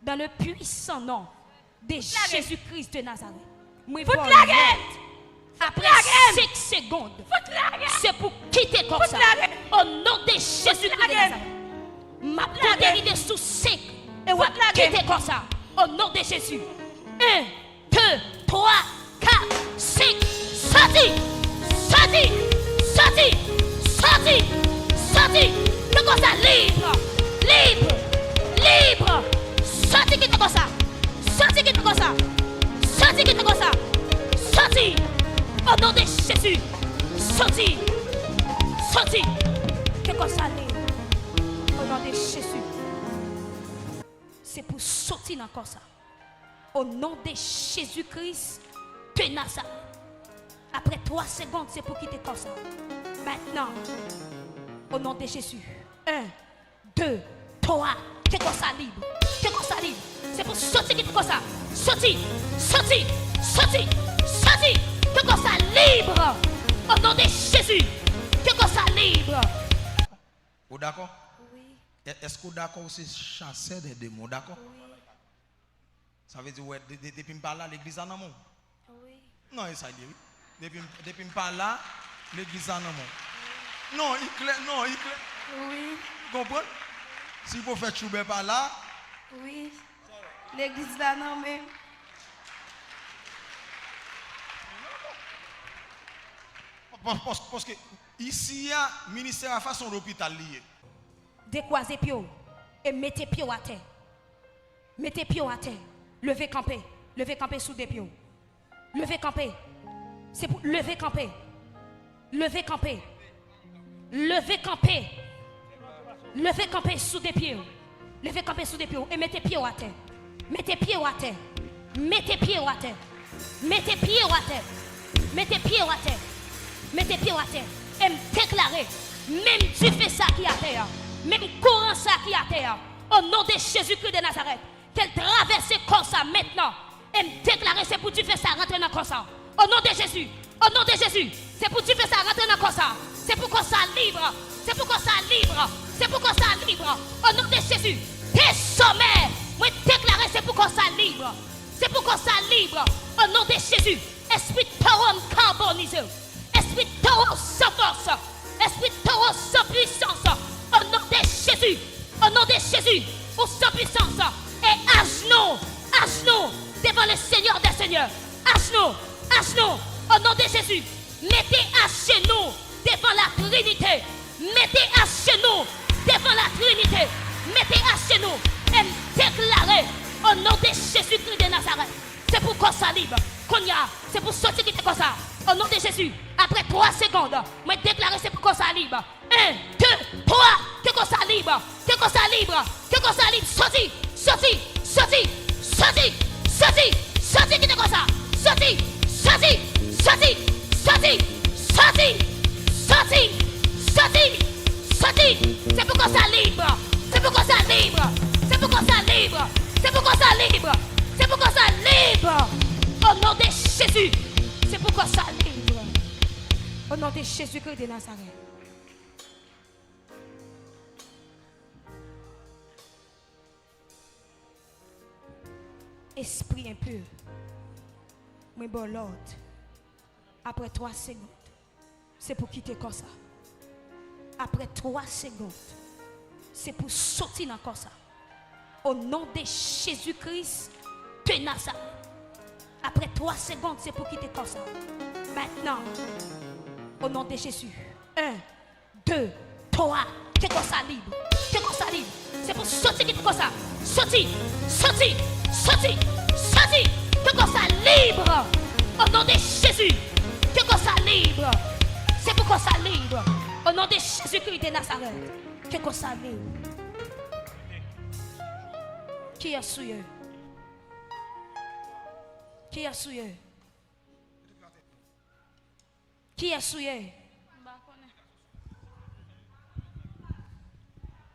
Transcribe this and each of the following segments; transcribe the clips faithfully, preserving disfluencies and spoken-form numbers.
Dans le puissant nom de Jésus-Christ de Nazareth. Mwen ba w lòd. Apre senk segonn, se pou kite kò sa. O non de Jezi Kris de Nazareth. M ap konte rive sou senk e w ap kite kò sa. O non de Jezi. En, de, twa, kat, senk. Soti! Soti! Soti! Soti! Soti! Kite kò sa lib! Lib! Lib! Soti kite kò sa! Soti kite kò sa! Soti kite kò sa! Soti! O non de Jezi! Soti! Soti! Kite kò sa lib! O non de Jezi! Se pou soti nan kò sa. O non de Jezi Kris de Nazareth. Apre twa segonn, se pou kite kò sa. Mentnan, o non de Jezi. En, de, twa. Ke kò sa lib. Ke kò sa lib. Se pou soti kite kò sa. Soti. Soti. Soti. Soti. Ke kò sa lib. O non de Jezi. Ke kò sa lib. Ou dakò? Wi. È-, èske w dakò ou se chasè de demon? Ou dakò? Wi. Sa vle di, wè, de-, de-, depi m pa la, legliz la nan men w? Wi. Non, e sa l ye, wi. Depi m, depi m pa la, legliz la nan men w. Non, i klè, non, i klè. Wi. Ou konprann? Si pwofèt Choubè pa la. Wi. Legliz la nan men m. Pa-, pa-, pas-, paske isi a, ministè a fason lopital li ye. Dekwaze pye w e mete pye w atè. Mete pye w atè. Leve kanpe. Leve kanpe sou de pye w. Leve kanpe. Se pou leve kanpe. Leve kanpe. Leve kanpe. Leve kanpe sou de pye w. Leve kanpe sou de pye w e mete pye w atè. Mete pye w atè. Mete pye w atè. Mete pye w atè. Mete pye w atè. Mete pye w atè. E m deklare, menm dife sa ki atè a, menm kouran sa ki atè a, o non de Jezi Kris de Nazarèt, ke l travèse kò sa mentnan. E m deklare se pou dife sa rantre nan kò sa. O non de Jezi. O non de Jezi. Se pou dife sa rantre nan kò sa. Se pou kò sa lib. Se pou kò sa lib. Se pou kò sa lib. O non de Jezi. Dezòmè, mwen deklare se pou kò sa lib. Se pou kò sa lib. O non de Jezi. Espri towo m karbonize w. Espri towo san fòs. Espri towo san pwisans. O non de Jezi. O non de Jezi. Ou san pwisans. E ajnou. Ajnou. Devan le Seigneur des Seigneurs. Ajnou. Ajnou. O non de Jezi. Mete ajenou devan la Trinite. Mete ajenou devan la Trinite. Mete ajenou. E m deklare, o non de Jezi Kris de Nazarèt, se pou kò sa lib. Kounye a, se pou soti kite kò sa. O non de Jezi, apre twa segonn, mwen deklare se pou kò sa lib. En, de, twa, ke kò sa lib. Ke kò sa lib. Ke kò sa lib. Soti, soti, soti, soti, soti, soti kite kò sa. Soti, soti, soti, soti, soti, soti, soti, soti. Se pou kò sa lib. Se pou kò sa lib. Se pou kò sa lib. Se pou kò sa lib. Se pou kò sa lib. O non de Jezi. Se pou kò sa lib. O non de Jezi Kris de Nazarèt. Espri enpe, mwen ba w lòd. Apre twa segonn, se pou kite kò sa. Apre twa segonn, se pou soti nan kò sa. O non de Jezi Kris de Nazarèt. Apre twa segonn, se pou kite kò sa. Mentnan, o non de Jezi. En, de, twa, ke kò sa lib. Ke kò sa lib. Se pou soti kite kò sa. Soti, soti, soti, soti. Ke kò sa lib. O non de Jezi. Ke kò sa lib. Se pou kò sa lib. O non de Jezi Kris de Nazarèt. Ke kò sa lib. Kiyès ou ye? Kiyès ou ye? Kiyès ou ye? M pa konnen.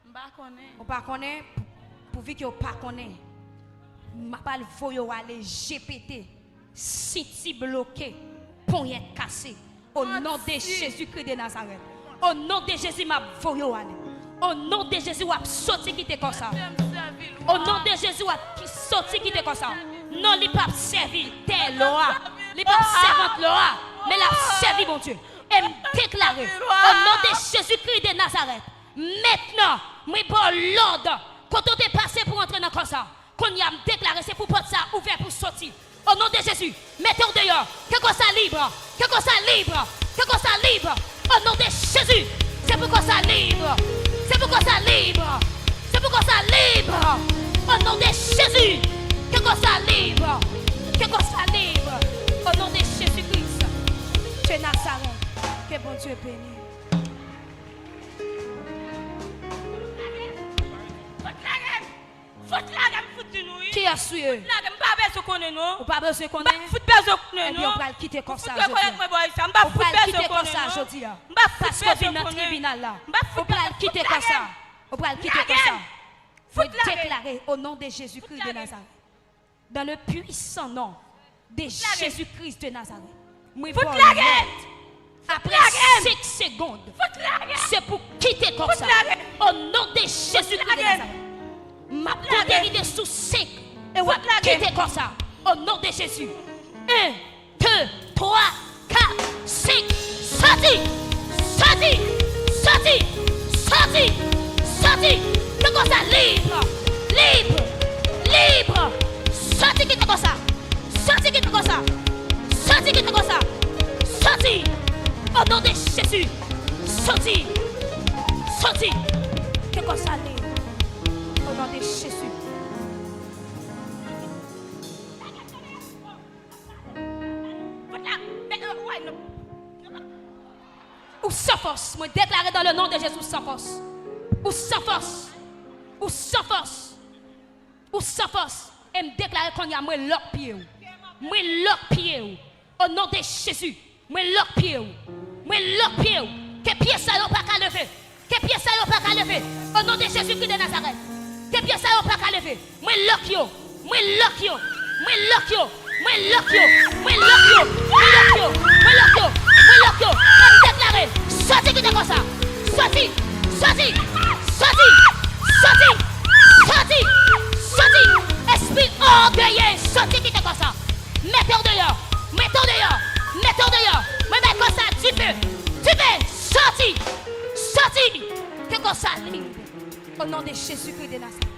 M pa konnen. Ou pa konnen? Pou, pouvi ke w pa konnen, m ap al voye w ale je pete, senti bloke, ponyèt kase. O non de Jezi Kris de Nazarèt. O non de Jezi, m ap voye w ale. O non de Jezi, w ap soti kite kò sa. Bondye m sèvi l, O non de Jezi, w ap ki soti kite kò sa. Non, li p ap sèvi tè lò a. Li p ap sèvant lò a. Men l ap sèvi Bondye. E m deklare, o non de Jezikri de Nazarèt, mentnan, mwen ba w lòd, kote w te pase pou w antre nan kò sa. Kounye a, m deklare se pou pòt sa a ouvè pou w soti. O non de Jezi, mete w deyò. Ke kò sa lib. Ke kò sa lib. Ke kò sa lib. O non de Jezi, se pou kò sa lib. Se pou kò sa lib. Se pou kò sa lib. O non de Jezi, ke kò sa lib. Ke kò sa lib. O non de Jezi Kris de Nazarèt, ke Bondye beni. Fout lage m! Fout lage m, fout di nou wi. Kiyès ou ye? Fout lage m, m pa bezwen konnen non. Ou pa bezwen konnen? M pa fout bezwen konnen non. Ebyen, ou pral kite kò sa jodi a. Ou pral kite kò sa jodi a. M pa fout bezwen konnen. Paske w vin nan tribinal la. M pa fout bezwen konnen. Ou pral kite kò sa. Ou pral kite kò sa. Mwen deklare, o non de Jezikri de Nazarèt, dans le puissant nom de Jésus-Christ de Nazareth, mwen ba w lòd. Apre senk segonn, se pou kite kò sa. O non de Jezikri de Nazarèt, m ap konte rive sou senk e w ap kite kò sa. O non de Jezi. En, de, twa, kat, senk. Soti! Soti! Soti! Soti! Soti! Ke kò sa lib! Lib! Lib! Soti kite kò sa! Soti kite kò sa! Soti kite kò sa! Soti! O non de Jezi! Soti! Soti! Ke kò sa lib! O non de Jezi! Ou san fòs. Mwen deklare dans le nom de Jésus, ou san fòs. Ou san fòs. Ou san fòs. Ou san fòs. E m deklare kounye a, mwen lòk pye w. Mwen lòk pye w. O non de Jezi. Mwen lòk pye w. Mwen lòk pye w. Ke pye sa yo pa ka leve. Ke pye sa yo pa ka leve. O non de Jezikri de Nazarèt. Ke pye sa yo pa ka leve. Mwen lòk yo. Mwen lòk yo. Mwen lòk yo. Mwen lòk yo. Mwen lòk yo. Mwen lòk yo. Mwen lòk yo. Mwen lòk yo. E m deklare. Soti kite kò sa. Soti. Soti. Soti. Soti. Soti. Soti. Espri ògeye. Soti kite kò sa. Mete w deyò! Mete w deyò! Mete w deyò! Mwen bay kò sa dife! Dife! Soti! Soti! Ke kò sa lib! O non de Jezikri de Nazarèt.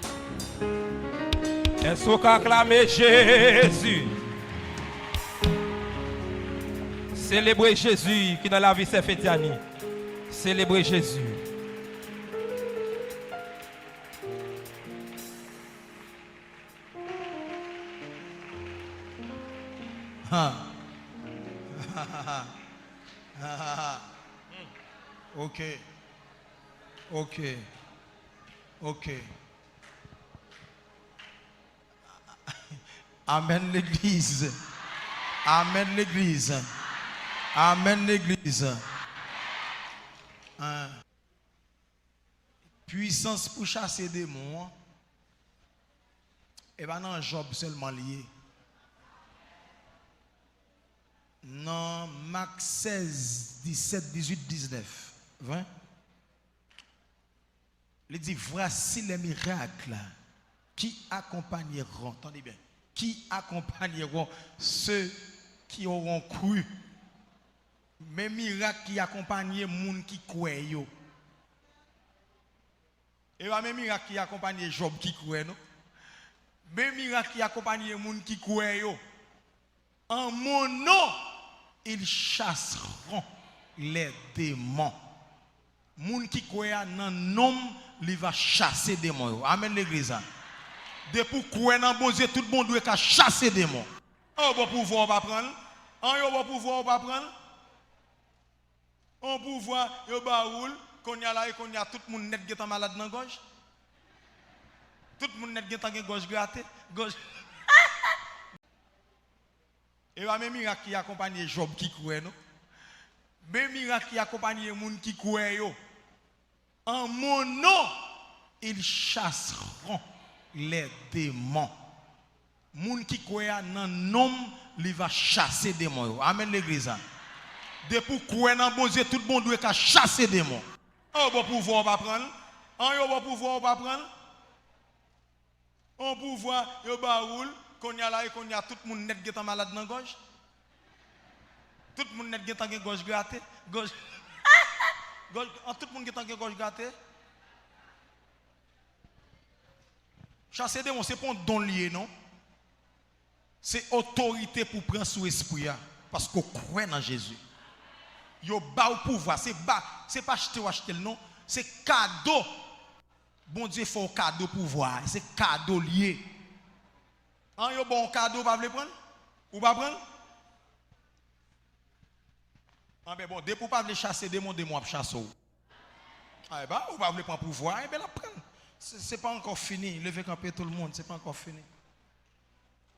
Èske w ka aklame Jezi? Selebre Jezi ki nan lavi sè Fetiani. Selebre Jezi. Ha. Ok. Ok. Ok. Amèn legliz. Amèn legliz. Amèn legliz. Hein. Pwisans pou chase demon an, e pa nan Jòb sèlman li ye. Nan Mak sèz, disèt, dizuit, diznèf, ven, li di, voici les miracles qui accompagneront, tande byen, qui accompagneront ceux qui auront cru. Men mirak ki akonpanye moun ki kwè yo. E pa men mirak ki akonpanye Jòb ki kwè, non. Men mirak ki akonpanye moun ki kwè yo. En mon nom, ils chasseront les démons. Moun ki kwè a nan non m, li va chase demon yo. Amèn, legliz la. Depi w kwè nan Bondye, tout bon dwe ka chase demon. An yo ba w pouvwa, w pa pran l. An yo ba w pouvwa, w pa pran l. On pouvwa, yo ba ou l. Kounye a la, e kounye a, tout moun nèt gentan malad nan gòj. Tout moun nèt gentan gen gòj grate. Gòj. E pa men mirak ki akonpanye Jòb ki kwè, non. Men mirak ki akonpanye moun ki kwè yo. En mon nom, ils chasseront les démons. Moun ki kwè a nan non m, li va chase demon yo. Amèn, legliz la. Depi w kwè nan Bondye, tout bon dwe ka chase demon. An yo ba w pouvwa, w pa pran l. An yo ba w pouvwa, w pa pran l. On pouvwa, yo ba ou l, kounye a la, e kounye a, tout moun nèt gentan malad nan gòj. Tout moun nèt gentan gen gòj grate. Gòj. Gòj, an tout moun gentan gen gòj grate. Chase demon, se pa yon don l ye, non. Se otorite pou pran sou espri a, paske w kwè nan Jezi. Yo ba w pouvwa, se ba, se pa achte w achte l, non. Se kado. Bondye fè w kado pouvwa a, se kado l ye. An, yo ba w kado, ou pa vle pran l? Ou pa pran l? Anben, bon, depi w pa vle chase demon, demon ap chase w. A, e ba, ou pa vle pran pouvwa, enben, l ap pran l. Se, se pa ankò fini. Leve kanpe, tout moun, se pa ankò fini.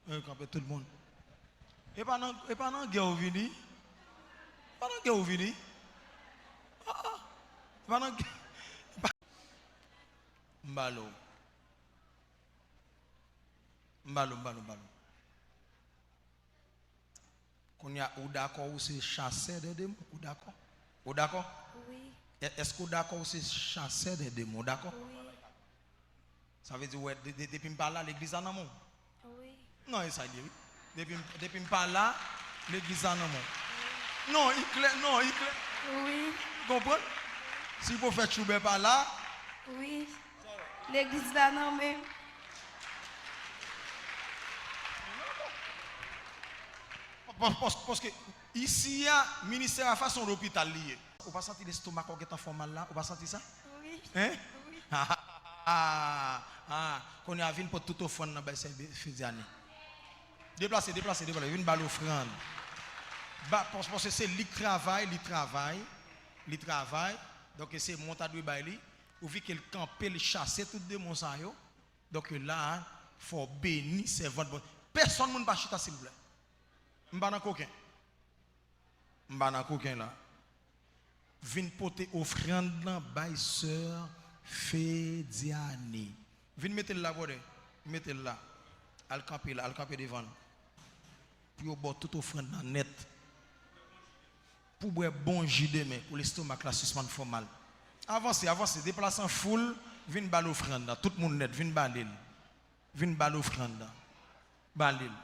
Leve kanpe, tout moun. E pa nan, e pa nan gè ou vini. E pa nan gè ou vini. Ah, ah. E pa nan gè. M ba l ou. M ba l ou, m ba l ou, m ba l ou. Kounye a, ou dakò ou se chasè de demon? Ou dakò? Ou dakò? Wi. È-, èske ou dakò ou se chasè de demon? Ou dakò? Wi. Sa vle di, wè, de-, de-, depi m pa la, legliz la nan men w? Wi. Non, e sa l ye, wi. Depi m, depi m pa la, legliz la nan men w. Non, i klè, non, i klè. Wi. Ou konprann? Si pwofèt Choubè pa la. Wi. Legliz la nan men m. Pas-, pas-, paske isi a, ministè Rafa se yon lopital li ye. Ou pa santi lestomak ou gentan fè w mal la? Ou pa santi sa? Wi. Hein? Wi. Ah, ah, ah. Kounye a vin pot tout ofrann nan bay sè Fe-, Fediane. Deplase, deplase, deplase. Vin ba l ofrann. Ba, pas-, paske se li k travay, li travay, li travay. Donk, se mwen ta dwe bay li. Ou vi ke l kanpe, li chase tout demon sa yo. Donk, la a, fò w beni sèvant Bondye. Pèsonn moun pa chita, silvouplè. M pa nan koken. M pa nan koken la. Vin pote ofrann nan bay sè Fediane. Vin mete l la, brother. Mete l la. Al kanpe la, al kanpe devan l. Pou yo ba w tout ofrann nan nèt. Pou bwè bon ji demen, pou lestomak la sispann fè w mal. Avanse, avanse, deplase an foul, vin ba l ofrann nan. Tout moun nèt, vin ba li l. Vin ba l ofrann nan. Ba li l.